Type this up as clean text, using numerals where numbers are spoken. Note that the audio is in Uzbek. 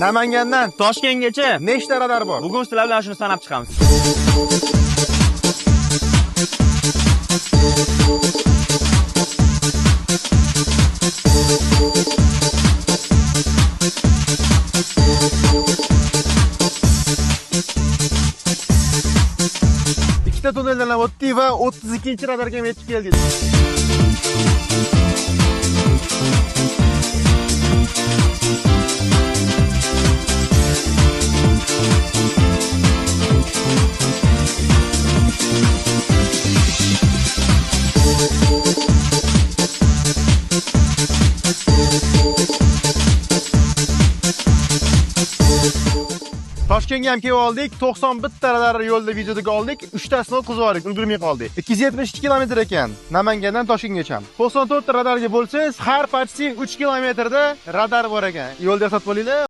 Namangandan Toshkentgacha nechta radar bor? Bugun sizlar bilan shuni sanab chiqamiz. Ikkita tunneldan ham o'tdik va 32-radarga ham yetib keldik. Toshkentga ham kelib oldik. 91 ta radar yo'lda videoga oldik. 3 tasini o'tkazib yubordik, ulgurmay qoldik. 272 kilometr ekan Namangandan Toshkentgacha. 94 ta radarga bo'lsangiz, har почти 3 kilometrda radar bor ekan. Yo'lda ehtiyot bo'linglar.